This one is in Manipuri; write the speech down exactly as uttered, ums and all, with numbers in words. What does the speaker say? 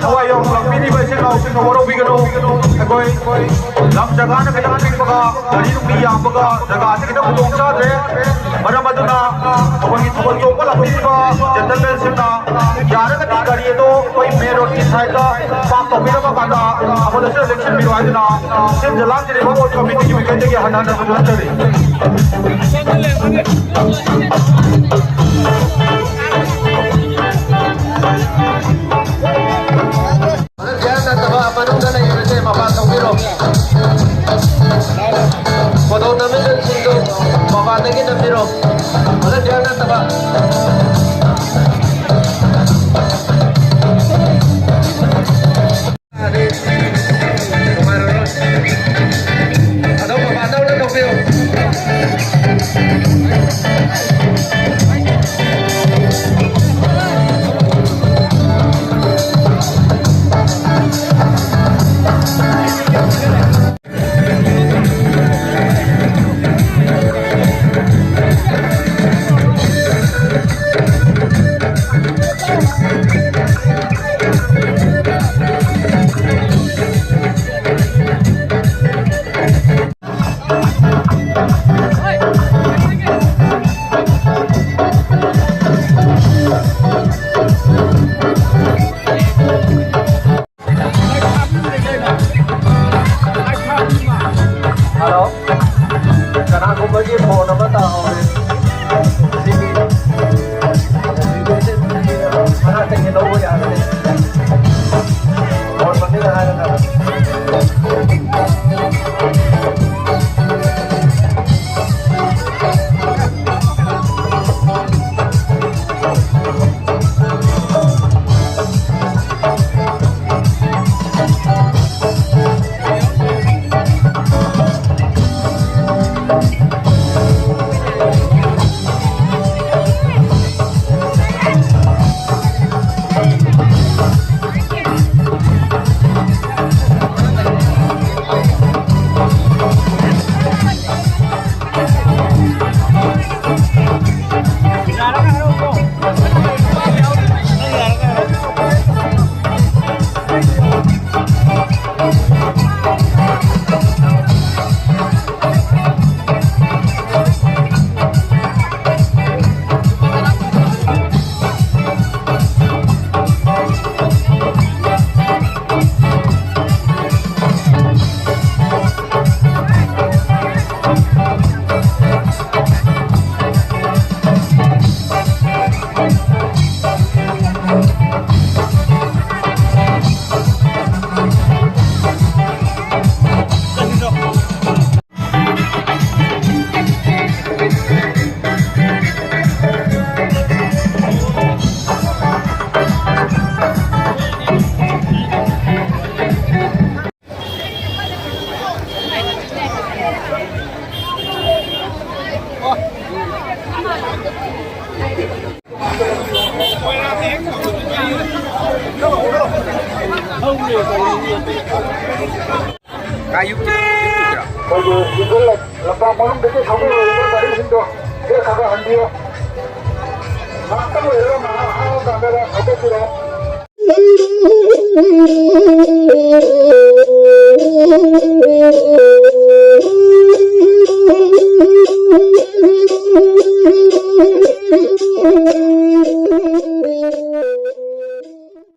ꯊꯋꯥꯏ ꯌꯥꯎꯅ ꯂꯥꯛꯄꯤꯔꯤꯕ ꯏꯆꯤꯜ ꯏꯅꯥꯎꯁꯤꯡꯅ ꯋꯥꯔꯧꯕꯤꯒꯅꯨ꯫ ꯑꯩꯈꯣꯏ ꯂꯝ ꯖꯒꯥꯅ ꯈꯤꯇꯪ ꯄꯤꯛꯄꯒ, ꯒꯥꯔꯤ ꯅꯨꯡꯂꯤ ꯌꯥꯝꯕꯒ ꯖꯒꯥꯁꯤ ꯈꯤꯇꯪ ꯈꯨꯗꯣꯡ ꯆꯥꯗ꯭ꯔꯦ꯫ ꯃꯔꯝ ꯑꯗꯨꯅ ꯑꯩꯈꯣꯏꯒꯤ ꯊꯥꯕꯜ ꯆꯣꯡꯕ ꯂꯥꯛꯄꯤꯔꯤꯕ ꯖꯦꯟꯇꯜꯃꯦꯟꯁꯤꯡꯅ ꯌꯥꯔꯒꯗꯤ ꯒꯥꯔꯤ ꯑꯗꯣ ꯑꯩꯈꯣꯏ ꯃꯦꯟ ꯔꯣꯗꯀꯤ ꯁꯥꯏꯗꯇ ꯄꯥꯔꯛ ꯇꯧꯕꯤꯔꯕ ꯀꯥꯟꯗ ꯊꯥꯕꯜ ꯑꯁꯤꯗ ꯂꯦꯡꯁꯤꯟꯕꯤꯔꯣ ꯍꯥꯏꯗꯨꯅ ꯁꯤꯟꯖ ꯂꯥꯡꯖꯔꯤꯕ ꯃꯣꯠ ꯀꯃꯤꯇꯤꯒꯤ ꯃꯥꯏꯀꯩꯗꯒꯤ ꯍꯟꯅ ꯍꯟꯅ ꯊꯥꯖꯟꯖꯔꯤ꯫ ꯍꯧꯖꯤꯛ ꯆꯤꯌꯔ ꯅꯠꯇꯕ ꯃꯅꯨꯡꯗ ꯂꯩꯔꯤꯕꯁꯦ ꯃꯄꯥꯟ ꯊꯣꯛꯄꯤꯔꯣ꯫ ꯐꯣꯇꯣ ꯅꯝꯃꯤꯕꯁꯤꯡꯗꯨ ꯃꯄꯥꯟꯗꯒꯤ ꯅꯝꯕꯤꯔꯣ꯫ ꯍꯧꯖꯤꯛ ꯆꯤꯌꯔ ꯅꯠꯇꯕ꯫ ꯑꯗꯣ ꯃꯄꯥꯟꯗ ꯑꯣꯏꯅ ꯊꯣꯛꯄꯤꯌꯣ꯫ ꯍꯜꯂꯣ, ꯀꯅꯥꯒꯨꯝꯕꯒꯤ ꯐꯣꯟ ꯑꯃ ꯇꯥꯍꯧꯔꯦ꯫ ꯁꯤꯒꯤ ꯃꯅꯥꯛꯇꯒꯤ ꯂꯧꯕ ꯌꯥꯒꯅꯤ꯫ ꯐꯣꯟ ꯃꯃꯤꯡ ꯍꯥꯏꯔꯒ꯫ ꯀꯥꯏ ꯌꯨꯝ ꯆꯠꯇꯣꯏꯔꯣ? ꯑꯩꯈꯣꯏꯒꯤ ꯂꯝꯄꯥꯛ ꯃꯅꯨꯡꯗꯒꯤ ꯊꯧꯒꯠꯂꯛꯂꯤꯕ ꯒꯥꯔꯤꯁꯤꯡꯗꯣ ꯈꯔ ꯈꯔ ꯍꯟꯕꯤꯌꯨ꯫ ꯉꯥꯏꯍꯥꯛꯇꯪ ꯂꯩꯔꯒ ꯉꯥꯏꯍꯥꯛ ꯍꯥꯡꯉꯀꯥꯟꯗ ꯊꯧꯒꯠꯄꯤꯔꯛꯑꯣ꯫